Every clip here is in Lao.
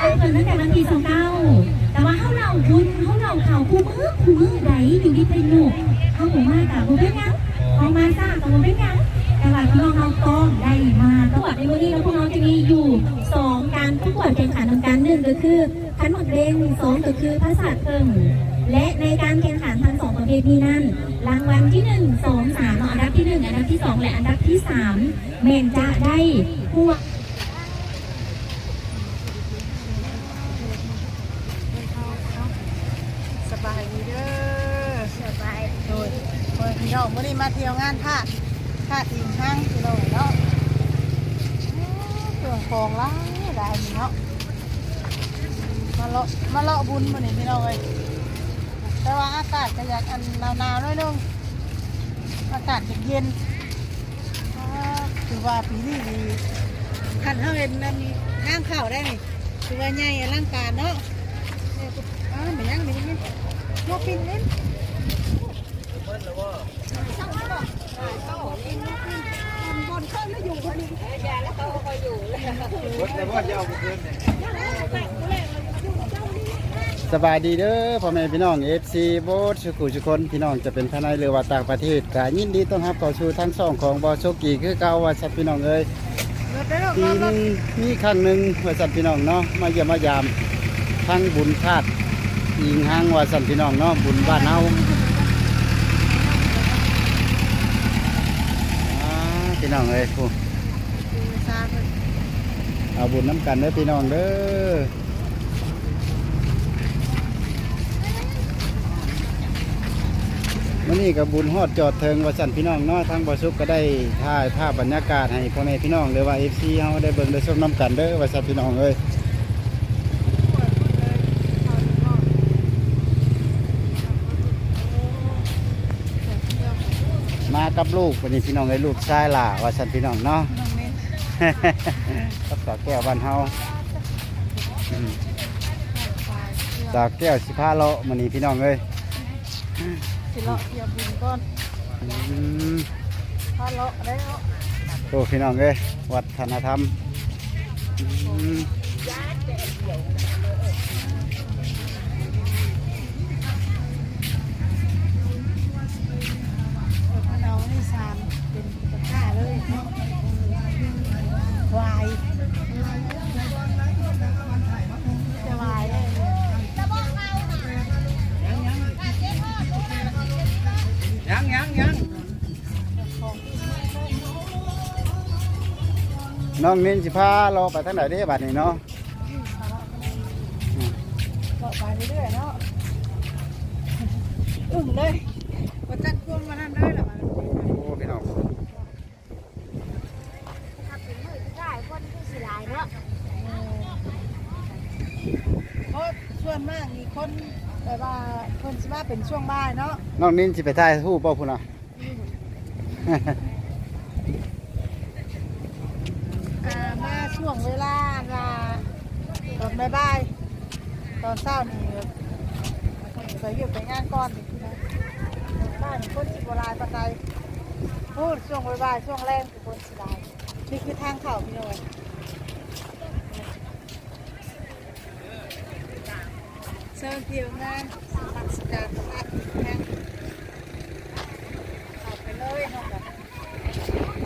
ເພິ່ນຕັ້ງແຕ່ວັນທີຊາວເກົ້າ ແຕ່ວ່າເຮົາເລົ່າບຸນ ເຮົາເລົ່າຂ່າວຄູ່ມື້ ຄູ່ມື້ໃດຢູ່ວິທະຍຸ ເຮົາບໍ່ມາກະບໍ່ເປັນຫຍັງ ເຮົາມາຊ້າກະບໍ່ເປັນຫຍັງ ແຕ່ວ່າພີ່ນ້ອງເຮົາຕ້ອງໄດ້ມາປະກວດໃນມື້ນີ້ເນາະ. ພວກເຮົາຈະມີຢູ່ສອງການປະກວດແຂ່ງຂັນນຳກັນ ໜຶ່ງກະຄື ຂັນໝາກເບັງ ສອງກະຄືຜາສາດເຜິ້ງ ແລະ ໃນການແຂ່ງຂັນທັງສອງປະເພດນີ້ນັ້ນ ລາງວັນທີໜຶ່ງ ສອງ ສາມເນາະ ອັນດັບທີໜຶ່ງ ອັນດັບທີສອງ ແລະ ອັນດັບທີສາມ ແມ່ນຈະໄດ້ຮວມ ສະບາຍດີເດີ ສະບາຍດີ ໂດຍ ພໍ່ແມ່ພີ່ນ້ອງ ມື້ນີ້ມາທ່ຽວງານທາດ ທາດອີງຮັງ ພີ່ນ້ອງເນາະ ເຄື່ອງຂອງຫຼາຍຫຼາຍນີ້ເນາະ. ມາເລາະ ມາເລາະບຸນມື້ນີ້ພີ່ນ້ອງເອີຍ ແຕ່ວ່າອາກາດກະຢາກອັນໜາວໆ ໜ້ອຍໜຶ່ງ ອາກາດເຢັນໆ ອ່າ ຖືວ່າປີນີ້ນີ້ ຄັນເຮົາເຫັນອັນທາງເຂົ້າໄດ້ນີ້ ຖືວ່າໃຫຍ່ອະລັງການເນາະ. ອ້າວ ແມ່ນຫຍັງ ແມ່ນຫຍັງ ຫົວປິງນີ້. ສະບາຍດີເດີພໍ່ແມ່ພີ່ນ້ອງ ເອັຟຊີ ເບິດສູ່ຄູ່ສູ່ຄົນ ພີ່ນ້ອງຈະເປັນພາຍໃນ ຫຼືວ່າຕ່າງປະເທດ ກະຍິນດີຕ້ອນຮັບເຂົ້າສູ່ທາງຊ່ອງຂອງບໍ່ສຸກອີກຄືເກົ່າວ່າຊັ້ນ ພີ່ນ້ອງເອີຍ. ປີໜຶ່ງມີຄັ້ງໜຶ່ງວ່າຊັ້ນ ພີ່ນ້ອງເນາະ ມາຢ້ຽມມາຢາມທັງບຸນທາດອີງຮັງວ່າຊັ້ນ ພີ່ນ້ອງເນາະ ບຸນບ້ານເຮົາ. ອ່າ ພີ່ນ້ອງເອີຍ ຜູ້ ເອົາບຸນນຳກັນເດີພີ່ນ້ອງເດີ. ມື້ນີ້ກະບຸນຮອດຈອດເຖິງວ່າຊັ້ນ ພີ່ນ້ອງເນາະ ທາງບໍ່ສຸກກະໄດ້ຖ່າຍພາບບັນຍາກາດໃຫ້ພໍ່ແມ່ພີ່ນ້ອງ ຫຼືວ່າ ເອັຟຊີ ເຮົາໄດ້ເບິ່ງໄດ້ຊົມນຳກັນເດີວ່າຊັ້ນ ພີ່ນ້ອງເອີຍ. ມາກັບລູກ ບັດນີ້ພີ່ນ້ອງເອີຍ ລູກຊາຍຫຼ້າວ່າຊັ້ນ ພີ່ນ້ອງເນາະ ກັບສາວແກ້ວບ້ານເຮົາ. ອືມ ສາວແກ້ວຊິພາເລາະມື້ນີ້ພີ່ນ້ອງເອີຍ ຊິເລາະທ່ຽວບຸນກ່ອນ. ອືມ ພາເລາະໄດ້ເນາະ. ໂອ້ ພີ່ນ້ອງເອີຍ ວັດທະນະທຳ. ອືມ ເອົາອັນນີ້ສາມເປັນ ຕະກ້າເລີຍເນາະ ຫວາຍ ມີແຕ່ຫວາຍເລີຍ. ຍັງ ຍັງ ຍັງ ນ້ອງນິນຊິພາເລາະໄປທາງໃດເດ້ບາດນີ້ເນາະ? ເລາະໄປເລື້ອຍໆເນາະ ອຶ້ງເລີຍ ບໍ່ຈັກຄວາມວ່ານັ້ນເລີຍລະບາດນີ້. ໂອ້ ພີ່ນ້ອງ ຖ້າເປັນມື້ສຸດທ້າຍຄົນຄືຊິຫຼາຍເນາະ ເພາະສ່ວນມາກນີ້ຄົນແບບວ່າເພິ່ນຊິມາເປັນຊ່ວງບ່າຍເນາະ. ນ້ອງນິນຊິໄປຖ່າຍຮູບບໍ່ພຸ້ນນະ? ອ່າ ມາຊ່ວງເວລາອັນວ່າຕອນບ່າຍໆ ຕອນເຊົ້ານີ້ແບບໄປວຽກໄປງານກ່ອນ ຕອນບ່າຍນີ້ຄົນຊິບໍ່ຫຼາຍປານໃດ ພຸ້ນ ຊ່ວງບ່າຍໆ ຊ່ວງແລງຄົນຊິຫຼາຍ. ນີ້ຄືທາງເຂົ້າພີ່ນ້ອງ ເຊີນທ່ຽວງານ ສຳລັບສະການພະອາທິດແຮງ ເຂົ້າໄປເລີຍເນາະ.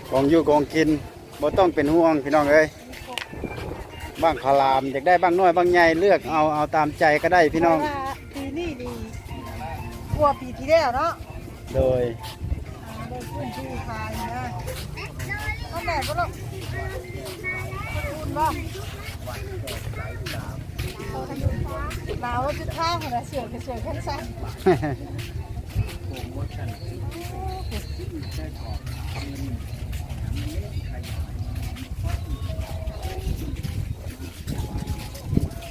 ຂອງຢູ່ຂອງກິນບໍ່ຕ້ອງເປັນຫ່ວງພີ່ນ້ອງເອີຍ. ບັ້ງຂາວຫຼາມ ຢາກໄດ້ບັ້ງນ້ອຍບັ້ງໃຫຍ່ເລືອກເອົາ ເອົາຕາມໃຈກະໄດ້ພີ່ນ້ອງ. ເພາະວ່າປີນີ້ນີ້ກວ່າປີທີ່ແລ້ວເນາະ. ໂດຍ ອ່າ ໂດຍພື້ນທີ່ຂາຍນະ. ມັນແດດບໍ່ລູກ? ມັນອຸ່ນບໍ່? ໜາວແລ້ວຈຸດທ້າງພຸ້ນນະ ເສື້ອກະເສື້ອແຂນສັ້ນ.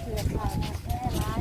ເສື້ອຂາວນະແທ້ຫຼາຍ.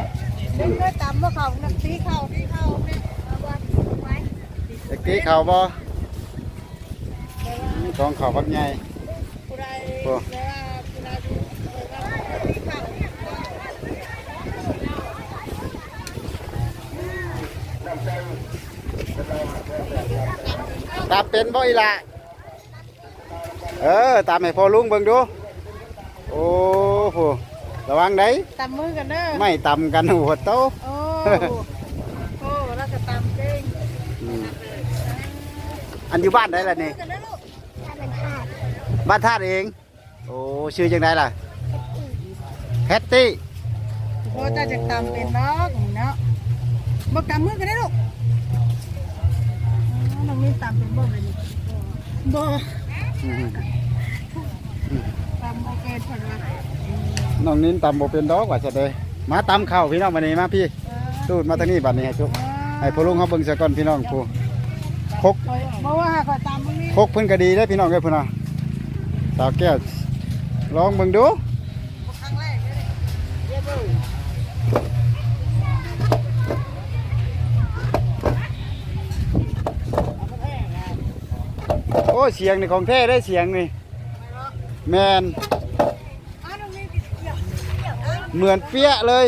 ເອົາໜັງຕີເຂົ້າ ຕີເຂົ້າແມ່ ເອົາວ່າໄວ້ ຈັກຕີເຂົ້າບໍ່? ມີກອງເຂົ້າບັກໃຫຍ່ ຜູ້ໃດ ໂອ້ ແປວ່າຜູ້ໃດຢູ່ ຕຳເປັນບໍ່ອີ່ຫຼ້າ? ເອີ ຕຳໃຫ້ພໍ່ລຸງເບິ່ງດູ. ໂອ້ໂຫ ລະວັງໄດ໋ ຕຳມືກັນເດີ ໄມ້ຕຳກັນຫົວໂຕ. ໂອ້ ໂອ້ ລາວກໍຕຳເກັ່ງ. ອືມ ອັນຢູ່ບ້ານໃດລະນີ້? ກັນເດີລູກ ບ້ານທາດເອງ. ໂອ້ ຊື່ຈັ່ງໃດລະ? ແພັດຕີ້. ໂອ້ ເຈົ້າຈັກຕຳເປັນດອກນີ້ເນາະ. ບໍ່ ຕຳມືກັນເດີລູກ. ອໍ ນ້ອງມິນຕຳເປັນບໍ່ແບບນີ້? ບໍ່ ອືມ ຕຳບໍ່ເປັນເພິ່ນວ່າ. ນ້ອງນິນຕຳບໍ່ເປັນດອກວ່າຊັ້ນເດ້. ມາຕຳເຂົ້າພີ່ນ້ອງ ບັດນີ້ມາພີ່ ຕູດມາທາງນີ້ບັດນີ້ ໃຫ້ ໃຫ້ພໍ່ລຸງເຮົາເບິ່ງຊະກ່ອນພີ່ນ້ອງ. ຜູ້ຄົກ ບໍ່ວ່າຂ້ອຍຕຳມື້ນີ້ ຄົກເພິ່ນກໍດີເດ້ພີ່ນ້ອງເອີຍ. ພຸ້ນນະ ສາວແກ້ວ ລອງເບິ່ງດູ. ໂອ້ ສຽງນີ້ຂອງແທ້ເດ້ ສຽງນີ້. ແມ່ນ ເໝືອນເປຍເລີຍ.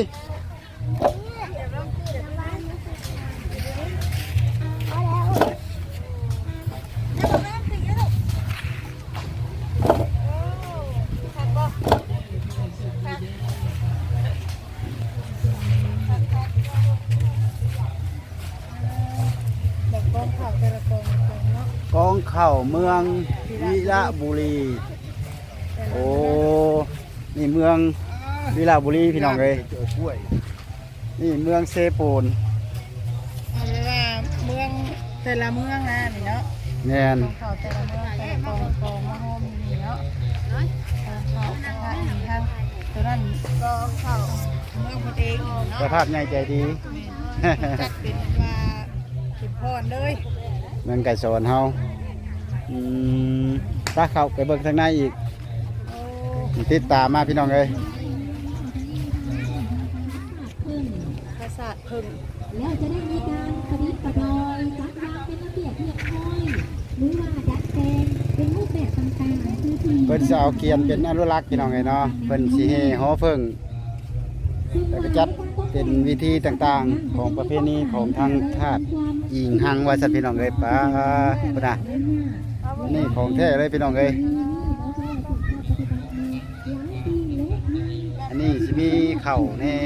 ແບບກອງເຂົ້າແຕ່ລະກອງ ກອງເນາະ ກອງເຂົ້າເມືອງວິລະບູລີ. ໂອ້ ນີ້ເມືອງວິລະບູລີພີ່ນ້ອງເອີຍ. ນີ້ເມືອງເຊໂປນ ເອົາເວລາເມືອງແຕ່ລະເມືອງນະນີ້ເນາະ. ແມ່ນ ຂອງເຂົາແຕ່ລະເມືອງ ແຕ່ລະກອງ ກອງມາໂຮມຢູ່ນີ້ເນາະ. ຂອງເຂົາພະອີກທາງໂຕນັ້ນ ກອງເຂົ້າເມືອງເພິ່ນເອງເນາະ. ເຈົ້າພາບໃຫຍ່ໃຈດີ ແມ່ນ ຈັດເປັນວ່າເປັນພອນເລີຍ ເມືອງໄກສອນເຮົາ. ອືມ ໄປເຂົ້າໄປເບິ່ງທາງໃນອີກ. ໂອ້ ຕິດຕາມມາພີ່ນ້ອງເອີຍ. ປາສາດເຜິ້ງ ແລ້ວຈະໄດ້ມີການປະດິດປະດອຍ ຈັດວາງເປັນລະບຽບຮຽບຮ້ອຍ ຫຼືວ່າດັດແປງເປັນຮູບແບບຕ່າງໆ ເພິ່ນຊິເອົາກຽນເປັນອະນຸລັກພີ່ນ້ອງເອີຍເນາະ. ເພິ່ນຊິແຫ່ຫໍເຜິ້ງ ແລ້ວກໍຈັດເປັນວິທີຕ່າງໆຂອງປະເພນີຂອງທາງທາດອີງຮັງວ່າຊັ້ນພີ່ນ້ອງເອີຍ. ປາ ພຸ້ນນະ ນີ້ຂອງແທ້ເລີຍພີ່ນ້ອງເອີຍ. ອັນນີ້ຊິມີເຂົ້າແດ່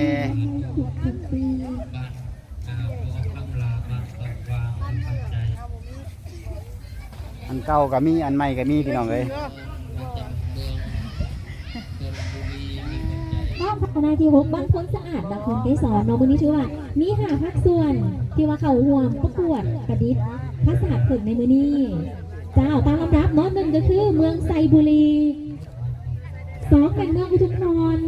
ອັນເກົ່າກໍມີ ອັນໃໝ່ກໍມີພີ່ນ້ອງເອີຍ. ຄະນະທີຫົກ ບ້ານໂພນສະອາດ ນະຄອນໄກສອນເນາະ. ມື້ນີ້ຖືວ່າມີຫ້າພາກສ່ວນທີ່ວ່າເຂົ້າຮ່ວມປະກວດປະດິດປາສາດເຜິ້ງໃນມື້ນີ້. ເຈົ້າ ຕາມລຳດັບເນາະ ໜຶ່ງກໍຄືເມືອງໄຊບູລີ ສອງແມ່ນເມືອງອຸທຸມພອນ,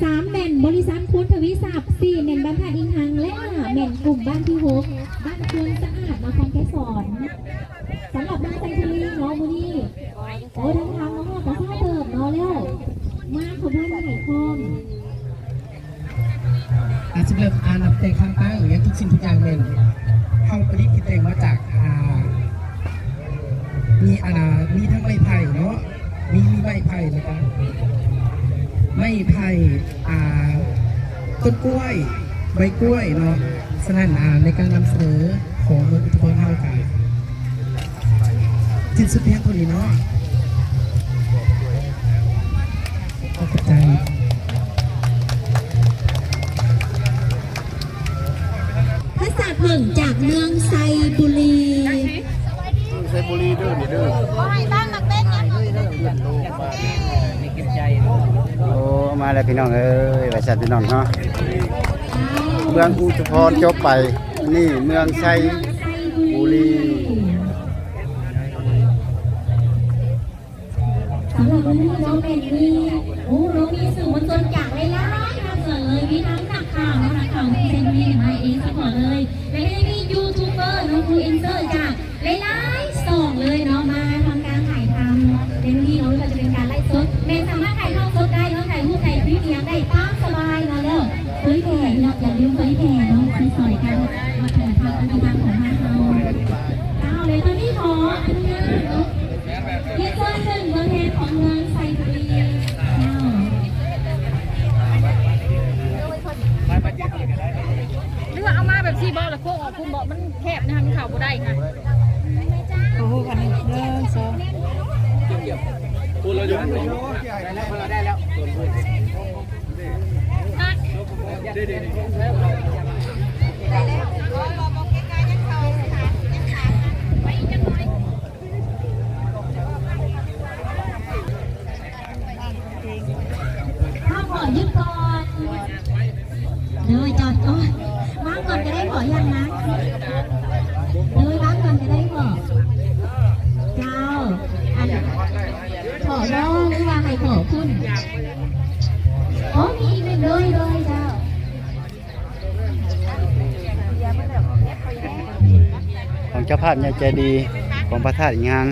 ສາມແມ່ນບໍລິສັດພູນທະວີຊັບ, ສີ່ແມ່ນບ້ານທາດອີງຮັງ ແລະ ຫ້າແມ່ນກຸ່ມບ້ານທີຫົກ ບ້ານໂພນສະອາດ ນະຄອນໄກສອນ. ສຳລັບເມືອງໄຊບູລີເນາະ ມື້ນີ້ ໂອ້ ເດີນທາງມາຮອດກໍຊ້າເຕີບເນາະ ແລ້ວມາຂະບວນໃຫຍ່ພ້ອມ. ອາ ສຳລັບ ອາ ນັບແຕ່ຂ້າງຕັ້ງ ແມ່ນທຸກສິ່ງທຸກຢ່າງແມ່ນເຮົາປະດິດຂຶ້ນແຕ່ງມາຈາກ ອາ ມີ ອາ ມີທັງໄມ້ໄຜ່ເນາະ ມີ ມີໄມ້ໄຜ່ ແລ້ວກໍໄມ້ໄຜ່ ອາ ຕົ້ນກ້ວຍ ໃບກ້ວຍເນາະ. ສະນັ້ນ ອາ ໃນການນຳສະເໜີຂອງເມືອງອຸທຸມພອນເຮົາກໍ ສິ້ນສຸດພຽງເທົ່ານີ້ເນາະ. ຂອບໃຈ. ພາສາເຜິ້ງຈາກເມືອງໄຊບູລີ. ໄຊບູລີເດີ ນີ້ເດີ. ໂອ້ ມາແລ້ວພີ່ນ້ອງເອີຍ ວ່າຊັ້ນພີ່ນ້ອງເນາະ. ເມືອງອຸທຸມພອນຈົບໄປ ນີ້ເມືອງໄຊບູລີ. ສຳລັບມື້ນີ້ເນາະ ແມ່ນມີ ໂອ້ ເນາະ ມີສື່ມວນຊົນຈາກຫຼາຍໆພາກສ່ວນເລີຍ ມີທັງນັກຂ່າວເນາະ ນັກຂ່າວທີ່ເຊັນນີ້ມາເອງສະພອດເລີຍ ແລະ ຍັງມີຢູທູບເບີເນາະ ອິນຟລູເອັນເຊີຈາກຫຼາຍໆຊ່ອງເລີຍເນາະ ມາທຳການຖ່າຍທຳໃນມື້ນີ້ເນາະ ບໍ່ວ່າຈະເປັນການໄລຟ໌ສົດ ແມ່ນສາມາດຖ່າຍທອດສົດໄດ້ເນາະ ຖ່າຍຮູບ ຖ່າຍຄລິບອີ່ຫຍັງໄດ້ຕາມສະບາຍເນາະ. ແລ້ວເຜີຍແຜ່ເນາະ ຢ່າລືມເຜີຍແຜ່ເນາະ ເຜີຍ ທີ່ບໍ່ລະໂຄອອກພຸ້ນບໍ່ ມັນແຄບນະ ມັນເຂົ້າບໍ່ໄດ້ນະ. ໂອ້ໂຫ ອັນນີ້ ໜຶ່ງ ສອງ ເຮົາຂໍຢຸດກ່ອນ ໂດຍ ຈອດກ່ອນ ວາງກ່ອນກະໄດ້ບໍ່ ຢ່າງນະ ໂດຍ ວາງກ່ອນກະໄດ້ບໍ່ ເຈົ້າ ອັນ ຂໍບໍ່ ຫຼືວ່າໃຫ້ຂໍພຸ້ນ ໂອ້ ມີອີກໜຶ່ງ ໂດຍ ໂດຍ ເຈົ້າ. ຂອງເຈົ້າພາບໃຫຍ່ໃຈດີຂອງພະທາດອີຫຍັງ?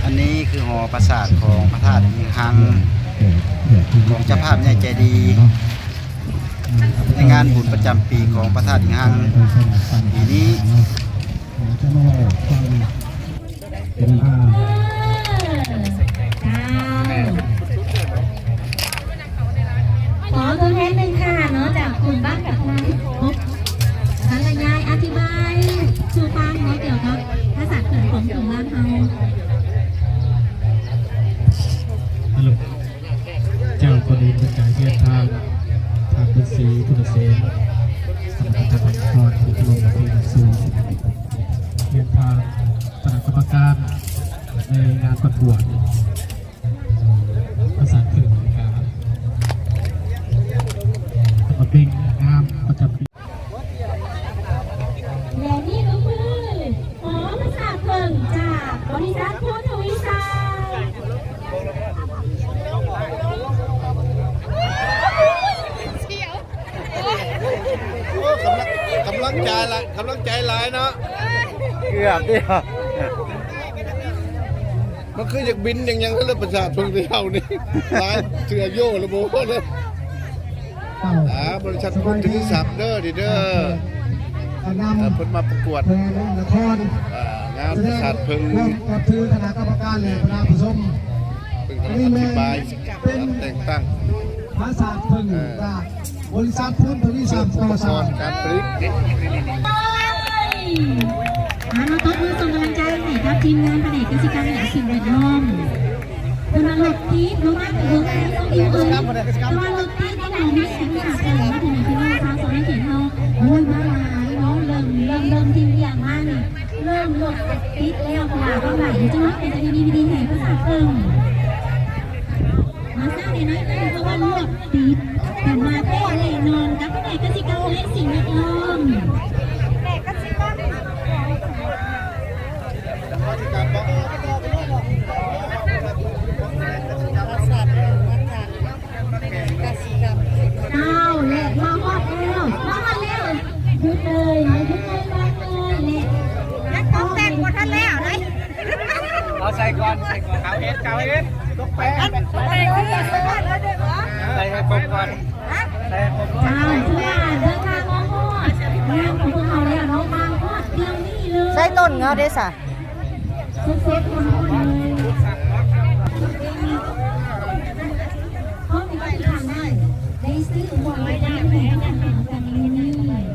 ອັນນີ້ຄືຫໍປາສາດຂອງພະທາດອີຫຍັງ ຂອງເຈົ້າພາບໃຫຍ່ໃຈດີ ໃນງານບຸນປະຈຳປີຂອງພະທາດອີຫຍັງປີນີ້. ຂໍຕົວແທນໜຶ່ງທ່ານເນາະ ຈາກກຸ່ມບ້ານກັບພະທາດ ທ່ານລະຍາຍອະທິບາຍສູ່ຟັງເນາະ ກ່ຽວກັບພາສາເຂື່ອນຂອງກຸ່ມບ້ານເຮົາ. ເຈົ້າກໍໄດ້ປະກາດຮຽນທ່ານ ທ່ານບຸນສີ ຄຸນນະເສນ ຄະນະກຳມະການທີ່ເຄົາລົບທີ່ເປັນສູງ ຮຽນທ່ານ ຄະນະກຳມະການໃນງານປະກວດພາສາເຂື່ອນອາເມລິກາ ມາເປັນງານປະຈຳປີ. ແລະນີ້ກໍຄືຫໍພາສາເຜິ້ງຈາກບໍລິສັດພູນທະວີສາ. ໂອ້ ກຳລັງ ກຳລັງໃຈຫຼາຍ ກຳລັງໃຈຫຼາຍເນາະ ເກືອບຕິ. ມັນຄືຢາກບິນຢ່າງຫຍັງເລີຍ ປະຊາຊົນເຮົານີ້ ຫຼາຍເທື່ອໂຍລະບໍ່ເລີຍ. ອ່າ ບໍລິສັດພຸດທະວິສັບເດີ ນີ້ເດີ ເອີ ເພິ່ນມາປະກວດ ເອີ ງານປາສາດເຜິ້ງ ນັບຖືຄະນະກຳມະການ ແລະ ຄະນະປະຊຸມ ເພິ່ນກຳລັງອະທິບາຍ ເປັນ ແຕ່ງຕັ້ງ ປາສາດເຜິ້ງ ເອີ ຈາກ ບໍລິສັດພູນທະວີສາມ ກໍ່ສ້າງ ການຜະລິດ. ເອົາ ເຮົາຕົບມືສົ່ງກຳລັງໃຈໃຫ້ກັບທີມງານພະແນກກະສິກຳ ແລະ ສິ່ງແວດລ້ອມ. ເພິ່ນວ່າລົດຕິດ ລົງມາແຕ່ເບິ່ງແລ້ວ ເອີ ເພິ່ນວ່າລົດຕິດ ແຕ່ວ່າມີສາຍສາດເພິ່ນວ່າ ເພິ່ນວ່າຊາວສວນເຂດເຮົາ ໂອ້ຍ ມາຫຼາຍເນາະ ເລີ່ມ ເລີ່ມ ເລີ່ມທີ່ວຽງມານີ້ ເລີ່ມລົດຕິດແລ້ວ ເພາະວ່າເຮົາໄຫຼຢູ່ ຈັ່ງວ່າເປັນກະດີດີໃຫ້ພາສາດເພິ່ງ. ມາຊ້າແດ່ໜ້ອຍໜຶ່ງ ເພາະວ່າລົດຕິດ ແຕ່ມາແທ້ແນ່ນອນກັບພະແນກກະສິກຳ ແລະ ສິ່ງແວດລ້ອມ. ເຈົ້າ ແລະ ມາຮອດແລ້ວ ມາຮອດແລ້ວ ຢຸດເລີຍ ຢຸດເລີຍ ວາງເລີຍ ແລະ ຍັງຕົກແຕ່ງບໍ່ທັນແລ້ວເລີຍ. ເອົາໃສ່ກ່ອນ ໃສ່ກ່ອນ ເຂົາເຮັດ ເຂົາເຮັດ ຕົກແປງ ໃສ່ໃຫ້ຄົບກ່ອນ ໃສ່ໃຫ້ຄົບກ່ອນ. ເຈົ້າ ຖືວ່າເດີນທາງມາຮອດງານຂອງພວກເຮົາແລ້ວເນາະ ມາຮອດດຽວນີ້ເລີຍ. ໃສ່ຕົ້ນເຂົາເດ້ສະ ສົດໆ ຮ້ອນໆ ເລີຍ. ເພາະໃນທີ່ຜ່ານມາໄດ້ຊື້ຫວຍໄວ້ນຳໃຫ້ກັນເລີຍ.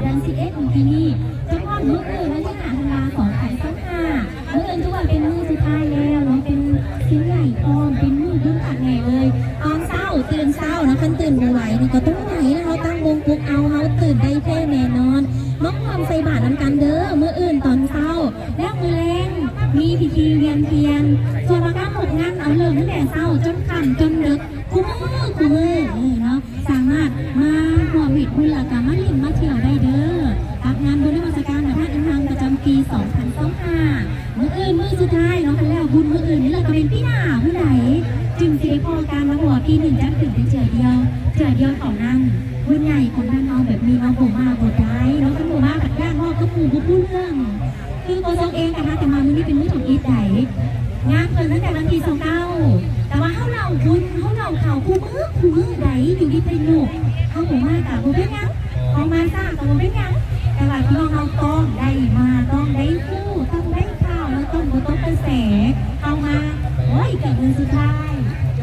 ເດືອນສິບເອັດ ປີນີ້ ຈົນຮອດມື້ມື້ວັນທີຫ້າ ທັນວາ ສອງພັນຊາວຫ້າ ມື້ອື່ນຖືວ່າເປັນມື້ສຸດທ້າຍແລ້ວເນາະ ເປັນສິ່ງໃຫຍ່ພ້ອມ ເປັນມື້ບຸນຄັກແນ່ເລີຍ. ຕອນເຊົ້າ ຕື່ນເຊົ້າເນາະ ຄັນຕື່ນບໍ່ໄຫວນີ້ກໍຕ້ອງໄຫວນະ ເຮົາຕັ້ງວົງປຸກເອົາ ເຮົາຕື່ນໄດ້ແທ້ແນ່ນອນ. ມາຮ່ວມໃສ່ບາດນຳກັນເດີ ມື້ອື່ນຕອນເຊົ້າ ແລ້ວມື້ແລງມີພິທີວຽນທຽນ ສ່ວນມາການພົບງັນເອົາເລີ່ມຕັ້ງແຕ່ເຊົ້າຈົນຄ່ຳຈົນເດິກ ຄູ່ມື້ ຄູ່ມື້ເນາະ ສາມາດມາຮ່ວມເຮັດບຸນ ແລ້ວກະມາຫຼິ້ນມາທ່ຽວໄດ້ເດີ ກັບງານບຸນນະມັດສະການພະທາດອີຫຍັງປະຈຳປີສອງພັນຊາວຫ້າ. ມື້ອື່ນມື້ສຸດທ້າຍເນາະ ຄັນແລ້ວບຸນມື້ອື່ນນີ້ແລ້ວກະແມ່ນປີໜ້າພຸ້ນໃດ ຈຶ່ງຊິໄດ້ພໍ້ກັນເນາະ ເພາະວ່າປີໜຶ່ງຈັດຂຶ້ນເປັນເທື່ອດຽວ ເທື່ອດຽວເທົ່ານັ້ນ. ບຸນໃຫຍ່ຂອງບ້ານເຮົາແບບນີ້ເນາະ ບໍ່ມາບໍ່ໄດ້ເນາະ ຄັນບໍ່ມາພັດຢ້ານເວົ້າກັບໝູ່ບໍ່ຮູ້ເລື່ອງ. ຄືໂຄສົກເອງກະຫາກະມາມື້ນີ້ເປັນມື້ທຳອິດໃດ ງານເພິ່ນຕັ້ງແຕ່ວັນທີຊາວເກົ້າ ແຕ່ວ່າເຮົາເລົ່າບຸນ ເຮົາເລົ່າຂ່າວຄູ່ມື້ ຄູ່ມື້ໃດຢູ່ວິທະຍຸ ເຮົາບໍ່ມາກະບໍ່ເປັນຫຍັງ ເຮົາມາຊ້າກະບໍ່ເປັນຫຍັງ ແຕ່ວ່າພີ່ນ້ອງເຮົາຕ້ອງໄດ້ມາ ຕ້ອງໄດ້ຮູ້ ຕ້ອງໄດ້ຂ່າວ ແລ້ວຕ້ອງບໍ່ຕົກກະແສ ເຮົາມາ ໂອ້ຍ ເກືອບມື້ສຸດທ້າຍ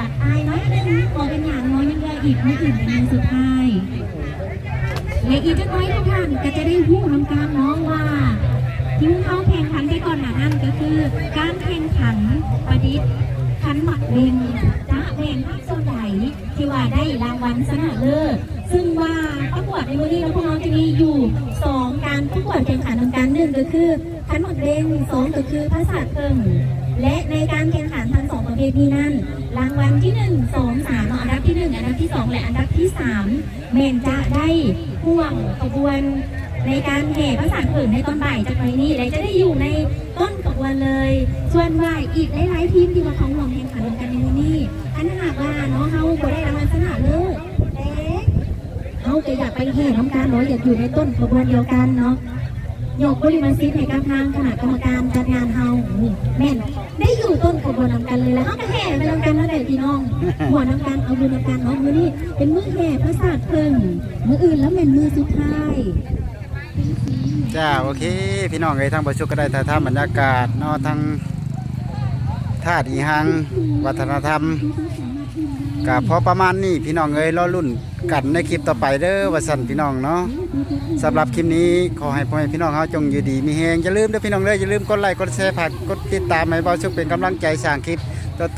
ລະອາຍໜ້ອຍໜຶ່ງ ບໍ່ເປັນຫຍັງເນາະ ຍັງເຫຼືອອີກມື້ອື່ນເປັນມື້ສຸດທ້າຍ. ແລະ ອີກຈັກໜ້ອຍທຸກທ່ານກໍຈະໄດ້ຮູ້ນຳກັນເນາະວ່າ ທີ່ພວກເຮົາແຂ່ງຂັນໄປກ່ອນໜ້ານັ້ນ ກໍຄືການແຂ່ງຂັນປະດິດຂັນໝາກເບັງ ຈະແມ່ນພາກສ່ວນໃດທີ່ວ່າໄດ້ລາງວັນຊະນະເລີດ. ຊຶ່ງວ່າປະກວດໃນມື້ນີ້ເນາະ ພວກເຮົາຈະມີຢູ່ສອງການປະກວດແຂ່ງຂັນນຳກັນ, ໜຶ່ງກໍຄືຂັນໝາກເບັງ, ສອງກໍຄືຜາສາດເຜິ້ງ. ແລະ ໃນການແຂ່ງຂັນທັງສອງປະເພດນີ້ນັ້ນ ລາງວັນທີໜຶ່ງ ສອງ ສາມເນາະ, ອັນດັບທີໜຶ່ງ ອັນດັບທີສອງ ແລະ ອັນດັບທີສາມ ແມ່ນຈະໄດ້ຮ່ວມຂະບວນໃນການແຫ່ຜາສາດເຜິ້ງໃນຕອນບ່າຍຈັກໜ້ອຍນີ້ ແລະ ຈະໄດ້ຢູ່ໃນຕົ້ນຂະບວນເລີຍ. ສ່ວນວ່າອີກຫຼາຍໆທີມທີ່ວ່າເຂົ້າຮ່ວມແຂ່ງຂັນນຳກັນໃນມື້ນີ້ ຄັນຫາກວ່າເນາະ ເຮົາບໍ່ໄດ້ລາງວັນຊະນະເລີດ ແຕ່ເຮົາກໍຢາກໄປແຫ່ນຳກັນເນາະ, ຢາກຢູ່ໃນຕົ້ນຂະບວນດຽວກັນເນາະ. ຍົກບໍລິມະສິດໃຫ້ກັບທາງຄະນະກຳມະການຈັດງານເຮົາ ນີ້ແມ່ນໄດ້ຢູ່ຕົ້ນຂະບວນນຳກັນເລີຍ ແລ້ວເຮົາກໍແຫ່ໄປນຳກັນນັ້ນແຫຼະພີ່ນ້ອງ, ມ່ວນນຳກັນ ເອົາບຸນນຳກັນເນາະ. ມື້ນີ້ເປັນມື້ແຫ່ຜາສາດເຜິ້ງ, ມື້ອື່ນແລ້ວແມ່ນມື້ສຸດທ້າຍ. ຈ້າ ໂອເຄ ພີ່ນ້ອງເອີຍ, ທາງບ່າວສຸກກໍໄດ້ຖ່າຍທຳບັນຍາກາດເນາະ ທາງທາດອີຮັ່ງ ວັດທະນະທຳ ກໍພໍປະມານນີ້ພີ່ນ້ອງເອີຍ, ລໍລຸ້ນກັນໃນຄລິບຕໍ່ໄປເດີ ວ່າຊັ້ນພີ່ນ້ອງເນາະ. ສຳລັບຄລິບນີ້ຂໍໃຫ້ພໍ່ແມ່ພີ່ນ້ອງເຮົາຈົ່ງຢູ່ດີມີແຮງ. ຢ່າລືມເດີພີ່ນ້ອງເດີ, ຢ່າລືມກົດໄລກົດແຊ ຝາກກົດຕິດຕາມໃຫ້ບ່າວສຸກເປັນກຳລັງໃຈສ້າງຄລິບ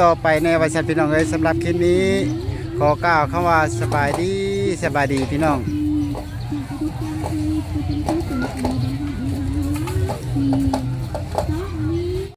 ຕໍ່ໆໄປແດ່ ວ່າຊັ້ນພີ່ນ້ອງເອີຍ. ສຳລັບຄລິບນີ້ຂໍກ່າວຄຳວ່າສະບາຍດີ, ສະບາຍດີພີ່ນ້ອງ.